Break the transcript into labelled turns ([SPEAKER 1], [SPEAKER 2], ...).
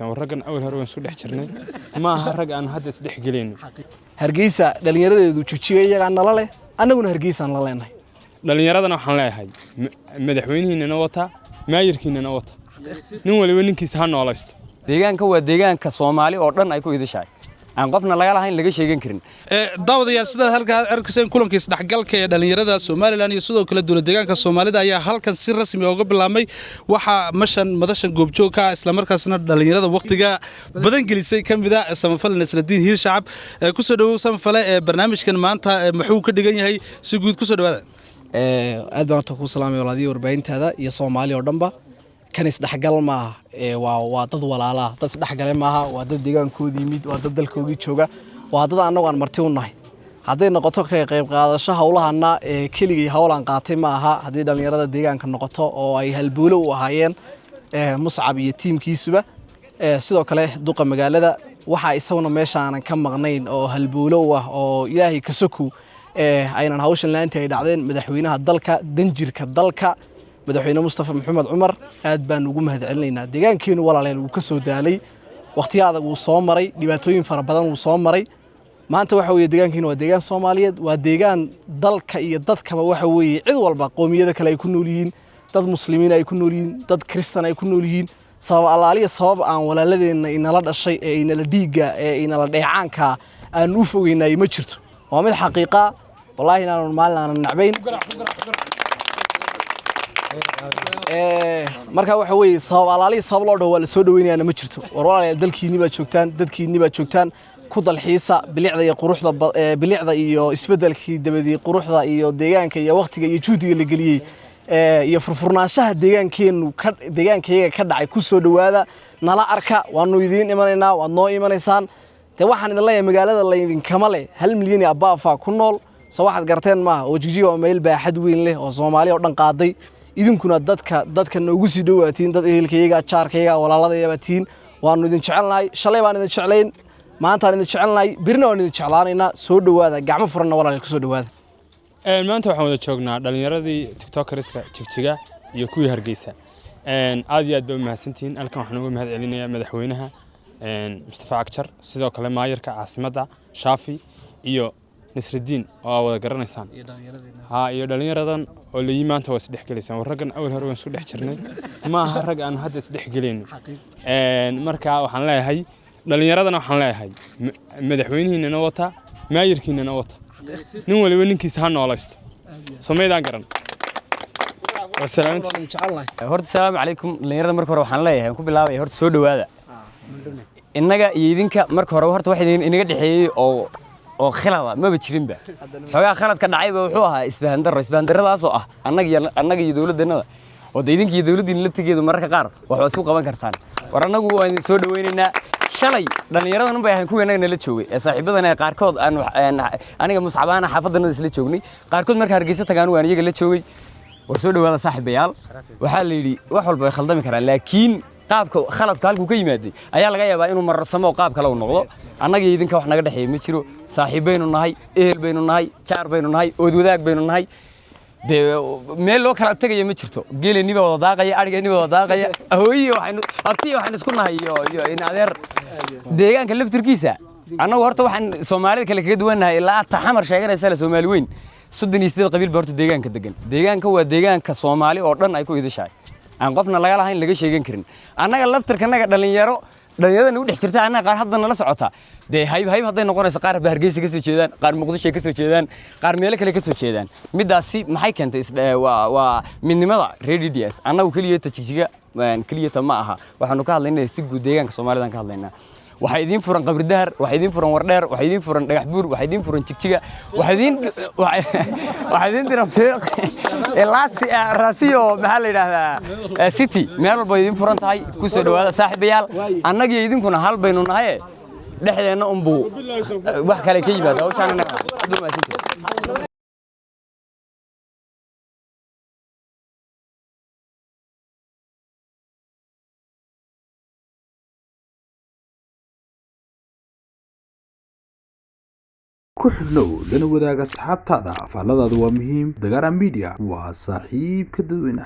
[SPEAKER 1] Raggan awal hore waan isku dhex jirnay, ma aha rag aan hadda isdhex gelayno.
[SPEAKER 2] Hargeysa dhallinyaradeedu Jigjiga iyagaa nala leh, annaguna Hargeysaan la leenahay.
[SPEAKER 1] Dhallinyaradana waxaan leeyahay, madaxweynihiinana wata, maayirkiinana wata, nin waliba ninkiisa ha noolaysto.
[SPEAKER 3] Deegaanka waa deegaanka Soomaali oo dhan ay ku idishahay, aan qofna laga lahayn, laga sheegan karin.
[SPEAKER 4] Daawadayaal, sidaad halkaa arkayseen, kulanka isdhexgalka ee dhallinyarada Somaliland iyo sidoo kale dowlad deegaanka Soomaalida ayaa halkan si rasmi uga bilaabmay. Waxaa mashan madashan goobjoog ka ah, islamarkaasna dhallinyarada waqtiga badan gelisay, ka mid ah Samafale Nasradiin Hiil Shacab. Kusoo dhawow, Samafale, ee barnaamijkan maanta muxuu ka dhigan yahay si guud? Kusoo dhawaada.
[SPEAKER 2] Aad baan horta kuu salaamay, walaadiyo warbaahintaada iyo Soomaali oo dhanba. Kan isdhexgal maaha, waa dad walaalaa, dad isdhexgale maaha, waa dad deegaankoodii yimid, waa dad dalkoogii jooga, waa dad annagu aan marti u nahay. Hadday noqoto ka qayb qaadasho howlahana, keligii howlaan qaatay ma aha. Haddii dhallinyarada deegaanka noqoto oo ay halbuulo u ahaayeen Muscab iyo tiimkiisuba, sidoo kale duqa magaalada waxaa isaguna meesha aanan ka maqnayn oo halbuulo u ah oo Ilaahay kasokow aynan hawshan laantii ay dhacdeen, madaxweynaha dalka, danjirka dalka, Madaxweyne Mustafa Maxamed Cumar. Aad baan ugu mahadcelinaynaa. Deegaankeenu, walaaleel, wuu ka soo daalay waqtiyo adag, wuu soo maray dhibaatooyin fara badan, wuu soo maray. Maanta waxa weeye deegaankeenu waa deegaan Soomaaliyeed, waa deegaan dalka iyo dadkaba waxa weeye cid walba, qoomiyada kale ay ku nool yihiin, dad Muslimiin ay ku nool yihiin, dad Kristan ay ku nool yihiin. Sabab allaaliya sabab aan walaaladeenna inala dhashay ee inala dhiigga ee inala dheecaanka aan u fogeynay ma jirto. Waa mid xaqiiqa, wallaahi, inaanan maalin aanan nacbayn. Marka waxa weeye sabab alaalihi sabab loo dhaho waa la soo dhaweynayaana ma jirto. War walaalayaal, dalkiinni baad joogtaan, dadkiinni baad joogtaan, ku dalxiisa bilicda iyo quruxda, bilicda iyo isbeddelkii dabadii, quruxda iyo deegaanka iyo waqtiga iyo juhdiga la geliyey iyo furfurnaanshaha deegaankeenu ka deegaankayaga ka dhacay. Ku soo dhowaada, nala arka, waanu idiin imanaynaa, waad noo imanaysaan. Dee waxaan idin leeyahay, magaalada laydinkama leh, 1 milyan iyo abaafa ku nool, soo waxaad garteen maaha? Oo Jigjiga waa meel baaxad weyn leh oo Soomaali oo dhan qaaday. Idinkuna dadka noogu sii dhowaatiin, dad ehelkayaga, jaarkayaga, walaaladayaba tihiin. Waanu idin jecelnahay. Shalay baan idin jeclayn, maantaan idin jecelnahay, birina waan idin jeclaanaynaa. Soo dhowaada, gacmo furanna walaal ku soo dhowaada.
[SPEAKER 1] Maanta waxaan wada joognaa dhallinyaradii TikTokerska Jigjiga iyo kuwii Hargeysa. Aad iyo aad baa u mahadsantihiin. Halkan waxaan uga mahad celinayaa madaxweynaha Mustafa Cagjar, sidoo kale maayarka caasimadda Shaafi iyo Nasridiin oo aa wada garanaysaan, ha, iyo dhallinyaradan oo layi maanta waa isdhex gelaysaan. War raggan awal hore waan isku dhex jirnay, ma aha rag aan hadda isdhex gelayno. Marka waxaan leeyahay, dhallinyaradana waxaan leeyahay, madaxweynihiinana wata, maayirkiinana wata, nin waliba ninkiisa ha noolaysto. Somaydaan garan? Waa salaamantii.
[SPEAKER 3] Horta asalaamu calaykum. Dhallinyarada marka hore waxaan leeyahay, aan ku bilaabaya, horta soo dhowaada. Innaga iyo idinka marka hore horta wax inaga dhexeeyey oo khilada maba jirinba. Xoogaa khaladka dhacayba wuxuu ahaa isfahan darro, isfahan darradaasoo ah annaga iyo dowladdannada, oo de idinka iyo dowladdiina laftigeedu mararka qaar wax waa isku qaban kartaan. War annagu waan idin soo dhaweynaynaa. Shalay dhallinyaradan bay ahayn kuwii annaga nala joogay ee saaxiibadan ee qaarkood aan aniga Muscabaana xaafaddanada isla joognay, qaarkood marka Hargeysa tagaan waan iyaga la joogay. War soo dhowaada, saaxiibayaal. Waxaa la yidhi wax walba way khaldami karaan, laakiin qaabka khaladka halkuu ka yimaaday ayaa laga yaabaa inuu mararsamo oo qaab kale uu noqdo. Annaga iyo idinka wax naga dhexeeya ma jiro. Saaxiib baynu nahay, ehel baynu nahay, jaar baynu nahay, ood wadaag baynu nahay. Dee meel loo kala tegaya ma jirto. Geeleni baa wada daaqaya, adhigeeni baa wada daaqaya, hooyihi waxaynu abtiyi waxaynu isku nahay iyo in adeer. Deegaanka laftirkiisa annagu horta waxaan Soomaalida kale kaga duwannahay, ilaa taxamar sheeganaysa le Soomaali weyn, 38 qabiil baa horta deegaanka degan. Deegaanka waa deegaanka Soomaali oo dhan ay ku idishahay, aan qofna laga lahayn, laga sheegan karin. Annaga laftirkanaga dhalinyaro, dhalinyarada nagu dhex jirta annaga qaar hadda nala socota, dee hayb hayb hadday noqonayso, qaar ba Hargeysa ka soo jeedaan, qaar Muqdisho ka soo jeedaan, qaar meelo kale ka soo jeedaan. Middaasi maxay keentay? Waa midnimada reer DDS. Annagu keliyata Jigjiga keliyata ma aha, waxaanu ka hadlaynaa si guud deegaanka Soomaalidaan ka hadlaynaa. Waxaa idiin furan Qabri Dahar, waxaa idiin furan Wardheer, waxaa idiin furan Dhagax Buur, waxaa idiin furan Jigjiga, waxaa idiin diran Fiiq ilaa Raasiyo, maxaa la yidhaahdaa, City, meel walba idiin furan tahay. Ku soo dhowaada, saaxiibayaal. Annagiyo idinkuna hal baynu nahaye, dhexdeenna unbuu wax kale ka yimaada hawshaan. Annaga aad u mahadsantihiin.
[SPEAKER 4] Ku xidhnow, lana wadaag asxaabtaada. Faalladaadu waa muhiim. Dagaara Media waa saaxiibka dadweynaha.